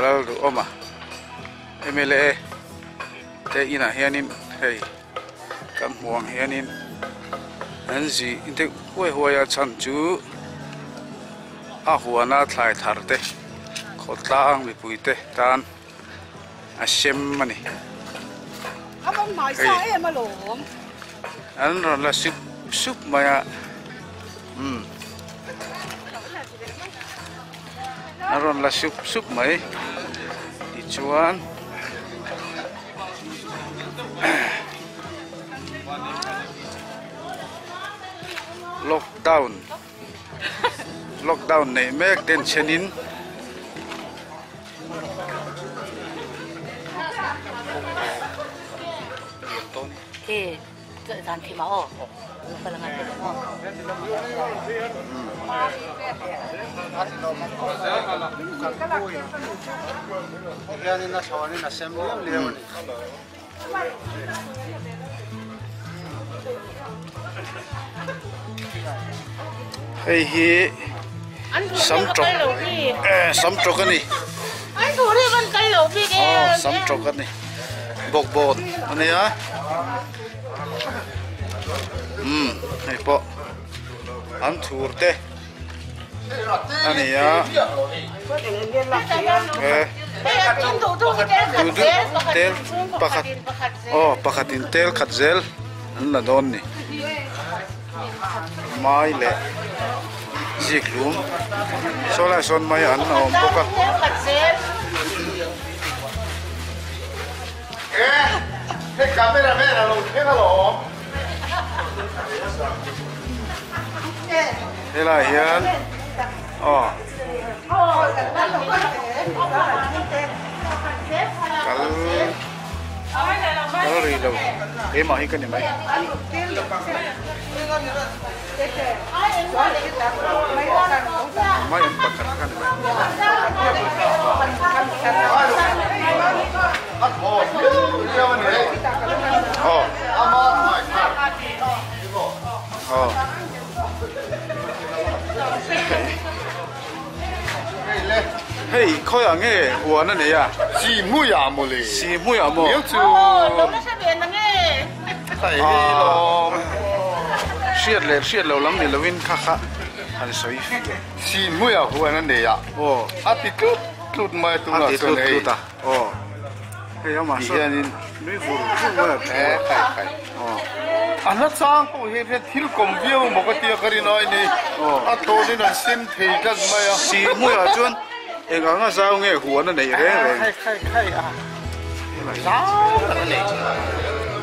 Palalduhawma mla te inah hianin hei kan hmuh ang hianin an zi deuh huai huai a chhan chu a huana thlai thar te khawtlang mipui te tan a sem a ni hei an rawn la sup sup mai a umm a rawn la sup sup mai tichuan lockdown lockdown neih mek den chhenin. Hei hi sam tawk sam tawk a ni aw sam tawk a ni bawkbawn a nia umm hei pawh an thur te a ni a e tel pakhat aw pakhatin tel khat zel an la dawn ni mai leh zik lum saw lai sawn mai an awm bawk a. Helai hian aw kal kal rih lo keimah hi ka ni mai. Mai an pakhat kha ni mai. Aw. Aw. Hei khawiah nge huan a nei a? Si hmuiah maw le? Si hmuiah maw? Niu chu. Hriat leh hriat lo lam ni loin kha kha han sawi fiah. Si hmuiah huan a nei a. Aw. A ti tlut tlut mai tunah chuan hei. A ti tlut tlut a. Aw. Hei amah sawn. Tihianin. Nui vur vur mai a thu a. Khai khai. Aw. A hla chang pawh hi hian thil kawm viau emaw ka tia ka rin ai ni. Aw. A thlawnin an sem thei tlat mai a. Si hmuiah chuan eng anga zau nge huan a neih reng reng. Khai khai khai a. Zau tak a nei.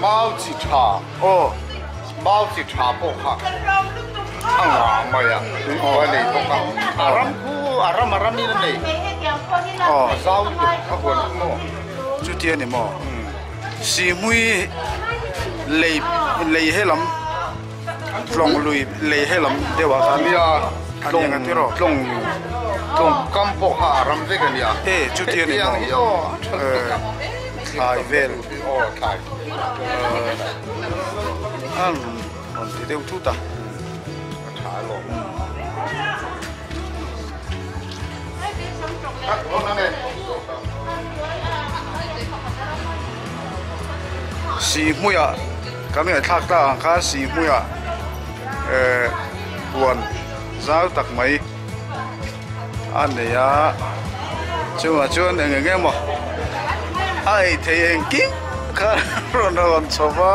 Mau chi tha. Aw. Mau chi tha pawh kha a ngah mai a. Tui a nei bawk a. A ram khu a ram a ramin a nei. Aw. A zau tuk a huan kha maw. Chuti a ni maw? Sihmui lei lei he lam tlawng lui lei he lam deuh ah khan Nia a ni ang a tiraw? Tlawng tlawng kam pawh kha a ram vek a nia. E chuti a ni maw? Hetiang hi aw a tha lutuk a. Thlai vel. Aw thlai. A rawn ti deuh thut a. A tha alawm. Sihhmuiah kan ngaihthlak tak ang khan Sihhmuiah eh huan zau tak mai a nei a chungah chuan eng eng emaw a ei thei engkim kha rawn rawn chho va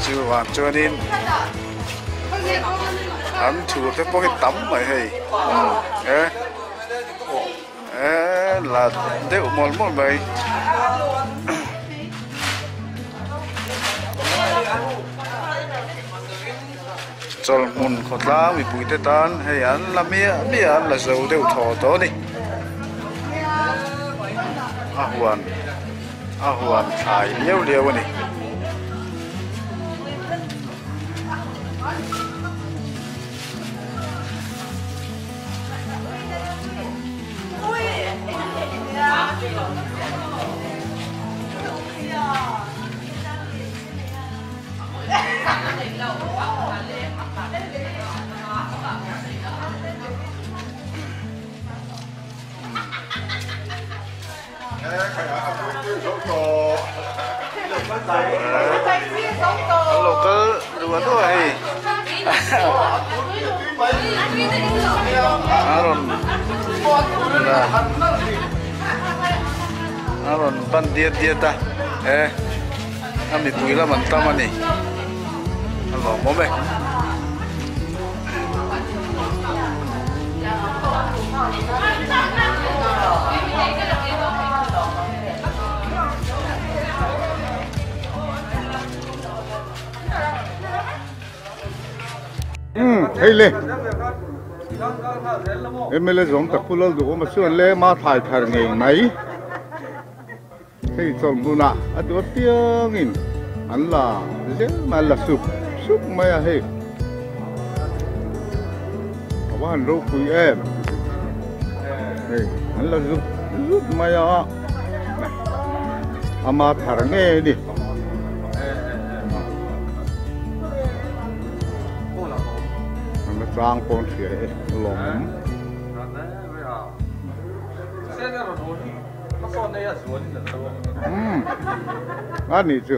chuvang chuanin an thur te pawh hi tam mai hei e e la deuh mawlh mawlh mai. Chawlhmun khawtlang mipui te tan hei an la miah miah an la zo deuh thaw tawh a ni a huan a huan thlai liau liau a ni. An lo kal duah duah hei a rawn a rawn pan diat diat a e a mipui lam an tam a ni a lawmawm e. Hei le mla zawng tak pu Lalduhawma chuan le ma thlai thar ngei mai hei chawlhmunah a duh apiangin an la zel mai an la sup sup mai a hei a va han ropui em hei an la zup zup mai a. Ama thar ngei a ni. An la chang pawn hria e lawmawm. Umm a nih chu.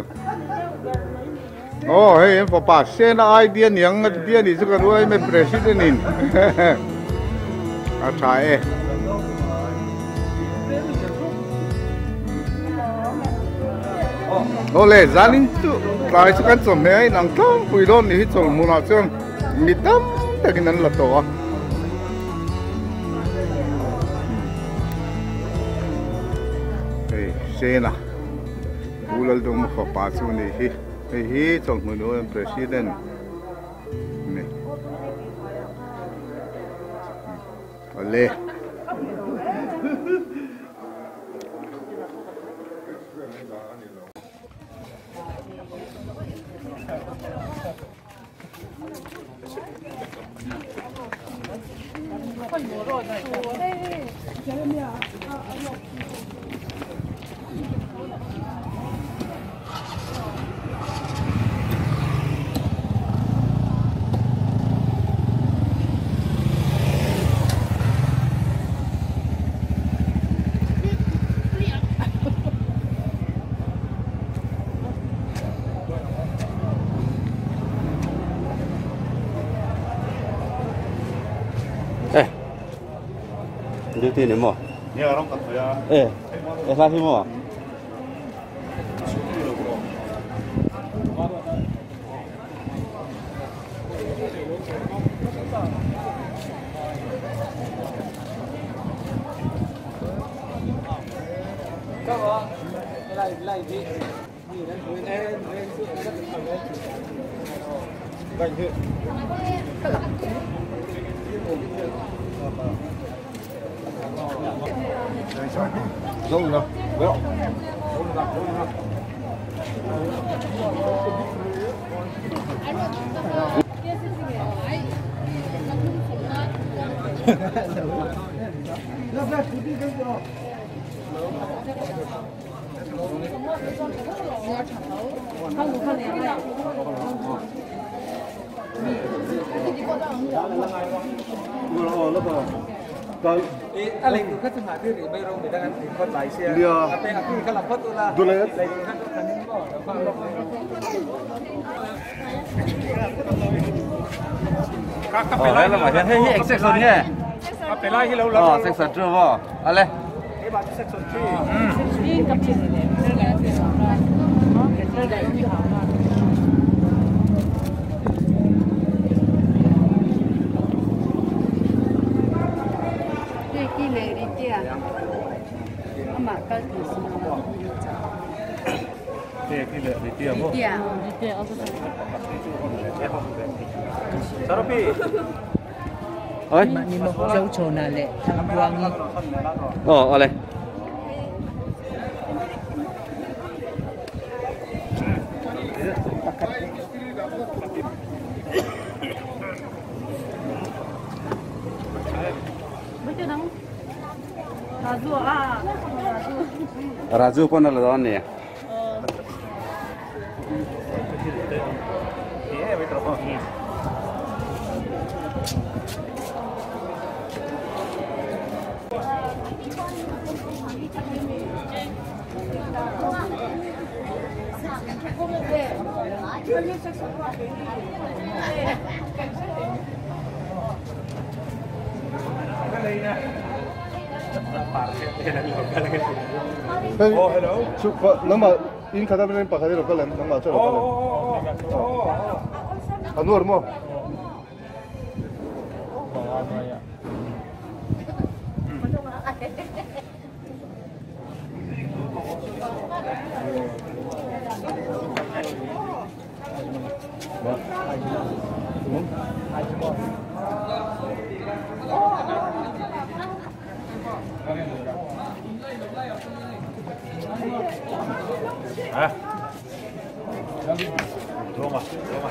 Aw hei an fapa Sena idea niang a ti a nih chu ka ruai mai president in a tha e. Aw le zanin chu tlai chu kan chawhmeh a inang tlangpui dawn nih hi chawlhmunah chuan mi tam takin an la tawh a. Hei Sena. Pu Laldawma fapa chu a nih hi. Hei hi Chawlhhmun UM President a ni. Awle. Duty ni maw? E, e hla hi maw? Hei hi eng section nge? Aw section 2 maw? Ale. Oi. Ờ, ở đây. Raju pon la don ni. Oh, hello. 那么因卡那边把卡这个人，那么这个人。哦。啊，诺尔么？哎，坐嘛，坐嘛。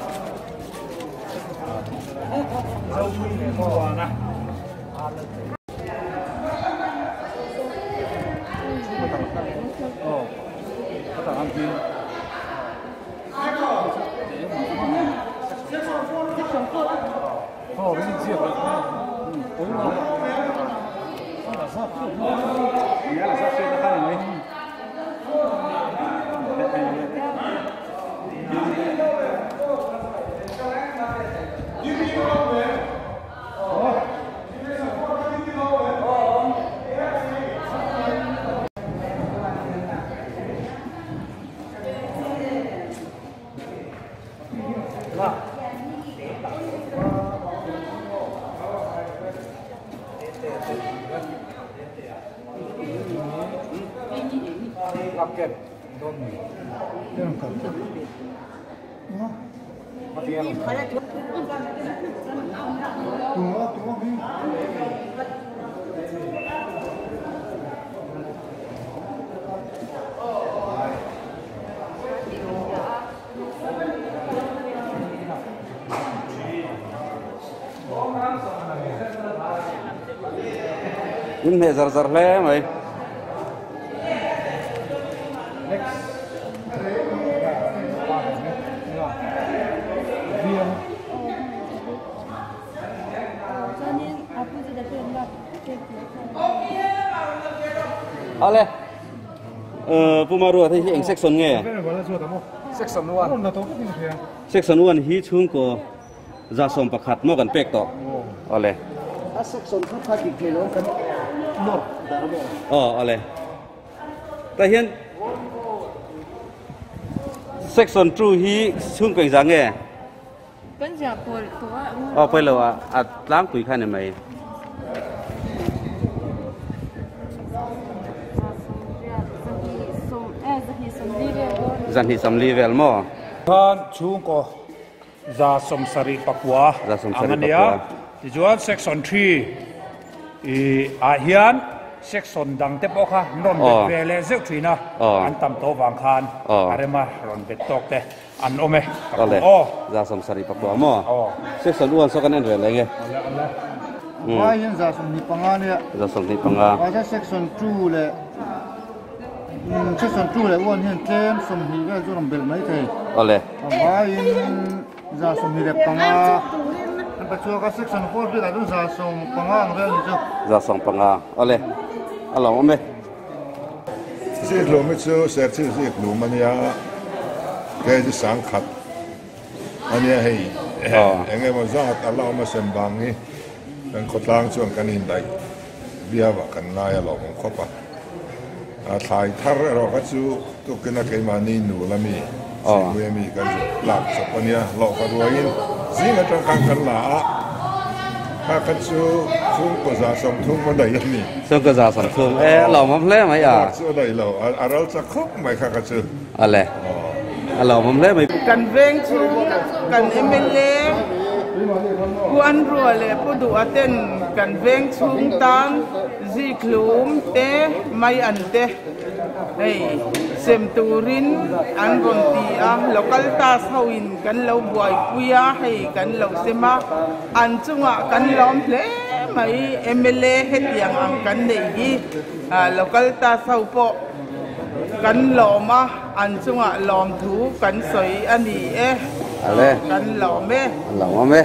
哦，他打安军。哦，我给你接回来。嗯，In mẹ zar zar hle mày. Ale. Pumaru thì hiện section nghe. Section 1. Section 1 hi chung ko za som pakhat mo kan pek to. Ale. A section 2 kha ki thelo kan nor darbo. Oh, ale. Ta hian section 2 hi chung ko za nghe. Kan ja pol to a. Oh, poi lo a a tlang pui khan mai. Zan hi samli vel mo. Khan chung ko za som sari pakwa. Za som sari pakwa. Ti chuan section 3 i a hian section dang te pawh kha rawn bet ve leh zeuh thin a an tam tawh vang khan a rema rawn bet tawk te an awm e ka kum aw za som sari pakwa mo section 1 so kan en ve lenge vai hian za som ni panga nia za som ni panga vai section 2 le section 2 le 1 hian tlem som hi vel chu rawn bel mai thei ale vai in za som ni le panga Pachuca section 4 bi ka za som panga ang vel ni chu za som panga ale alo ome si lo mi chu ser chi si lu mania ke ji sang khat ania hei enge mo za ala ma sem bang ni kan khotlang chuan kan in dai bia wa kan na ya lo mong khopa a thai thar ro ka chu tu kena ke ma ni nu la mi si mi kan lak chapania lo ka ruain zinga tang kan kan la a ka chu chung ko za som thung mo dai ni chung ko za som thung e lo mom hle mai a chu dai lo aral cha khop mai kha ka chu ale a lo mom hle mai kan veng chu kan MLA puan rua le pu du aten kan veng chung tan ziklum te mai an te hei sem turin an ron ti a local task hoin kan lo buai puia hei kan lo sema an chunga kan lom hle mai MLA hetiang ang kan nei hi local task ho po kan loma an chunga lom thu kan soi ani e ale kan lom e lom e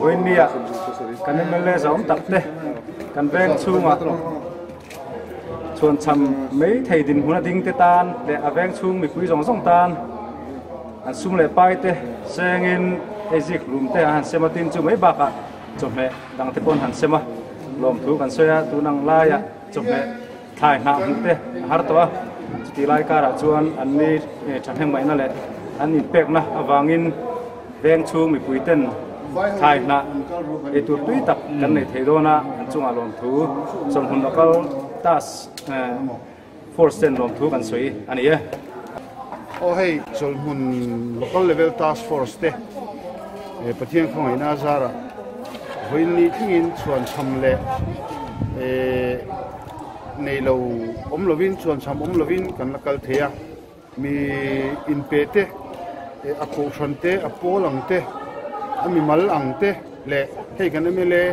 Oi nia kan MLA zom tak te kan veng chunga Chhuanchham mai thei dinhmun a ding te tan leh a veng chhung mipui zawng zawng tan an sum leh pai te sengin hei zik hlum te an han sem a tin chu mai bakah chawhmeh dang te pawh an han sem a lawmthu kan sawi a tun ang laiah chawhmeh thlai hnah hmuh te a har tawh a chutih lai karah chuan an ni thahnem ngaihna leh an inpekna avangin veng chhung mipui ten thlai hnah eitur tui tak kan nei thei dawn a an chungah lawmthu chawlhmun local task force ten lawmthu kan sawi a ni e. Aw hei chawlhmun local level task force te Pathian khawngaihna a zarah vawiin ni thlengin chhuanchham leh nei lo awm lovin chhuanchham awm lovin kan la kal thei a mi inpe te a kohhran te a pawl ang te a mimal ang te leh hei kan mla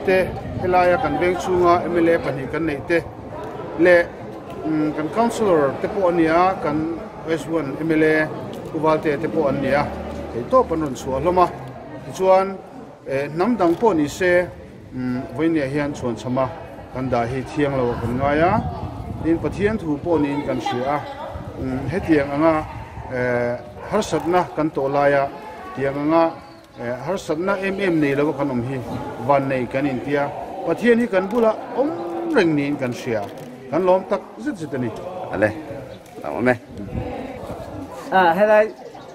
te helaia kan veng chhunga mla pahnih kan neih te leh kan councillor te pawh a ni a kan S1 mla Pu Valte te pawh an ni a theihtawp an rawn chhuah hlawm a tichuan hnam dang pawh ni se vawinia hian chhuanchham a kan dah hi thiang lo kan ngai a tin Pathian thu pawh niin kan hria a hetiang anga harsatna kan tawh laia tiang anga harsatna em em nei lova kan awm hi van nei kan intia Pathian hi kan bula awm reng niin kan hria kan lawm tak zet zet a ni. Ale a awm e. A helai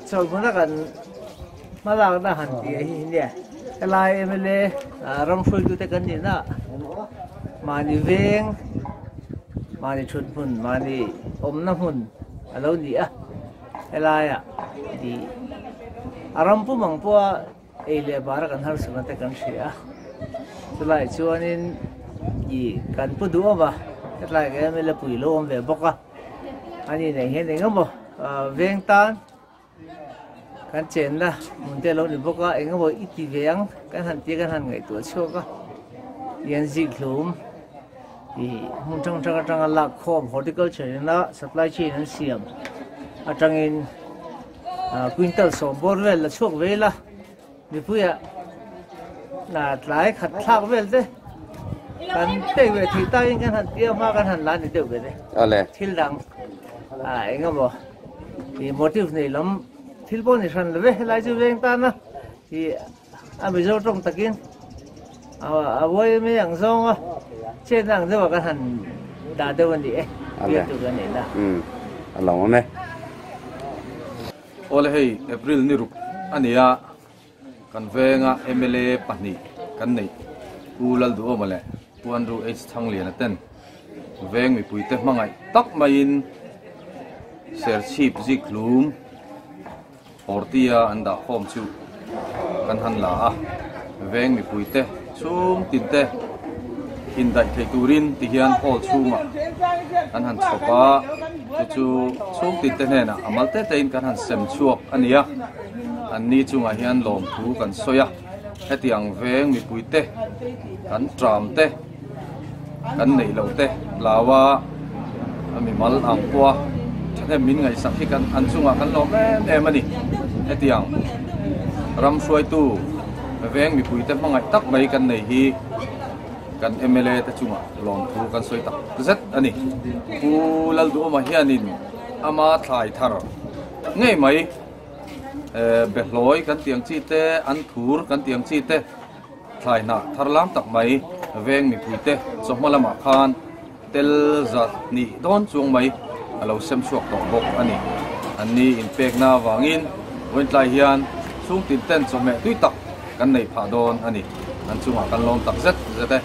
chawlhmuna kan hmalakna han tih hi nia helai mla ram hruaitute kan nihna mahni veng mahni thut hmun mahni awmna hmun a lo ni a helaiah tih a ram pum ang pawha ei leh bara kan harsatna te kan hria a chulaiah chuanin ih kan pu duh awm a hetlai ah hian mla pui lo awm ve bawk a ani nei hian eng emaw veng tan kan chenna hmun te alo ni bawk a eng emaw i ti ve ang kan han tia kan han ngaihtuah chhuak a tihian zik hlum ih hmun hrang hrang atanga lak khawm horticulture ina supply chain an siam atangin quintal sawm bawr vel la chhuak ve ila mipuiah tlai khat thlak vel te kan pek ve thei takin kan han tia hma kan han la ni deuh ve te thil dang eng emaw ih motive nei lam thil pawh ni hran lo ve helai chu veng tan a ih a mizo tawng takin a vawi mai ang zawng a chetna ang deuh ah kan han dah deuh a ni e biak tur kan nei na. A lo awm e. Awle hei April ni ruk a ni a, kan venga mla pahnih kan neih Pu Lalduhawma leh Pu Andrew H Thangliana ten veng mipuite hmangaih tak maiin Serchhip Zikhlum Hortia an dah khawm chu kan han la a, veng mipuite chhung tinte indaih theih turin tihian hall chhungah an han chhawp a, chu chu chhung tinte hnenah a mal te tein kan han sem chhuak a ni a, anni chungah hian lawmthu kan sawi a, hetiang veng mipuite kan tram te kan neih loh te hlau a, a mimal ang pawha thahnem min ngaihsak hi kan an chungah kan lawm em em a ni. Hetiang ram hruaitu veng mipuite hmangaih tak mai kan nei hi kan mla te chungah lawmthu kan sawi tak zet a ni. Pu Lalduhawma hianin ama thlai thar ngei mai behlawi kan tih ang chi te, an thur kan tih ang chi te, Thlai hnah thar lam tak mai veng mipuite chawhma lamah khan tel za hnih dawn chuang mai a lo sem chhuak tawh bawk a ni. Anni inpekna avangin vawiintlai hian chhungtin ten chawhmeh tui tak kan neih phah dawn a ni. An chungah kan lawm tak zet zet e.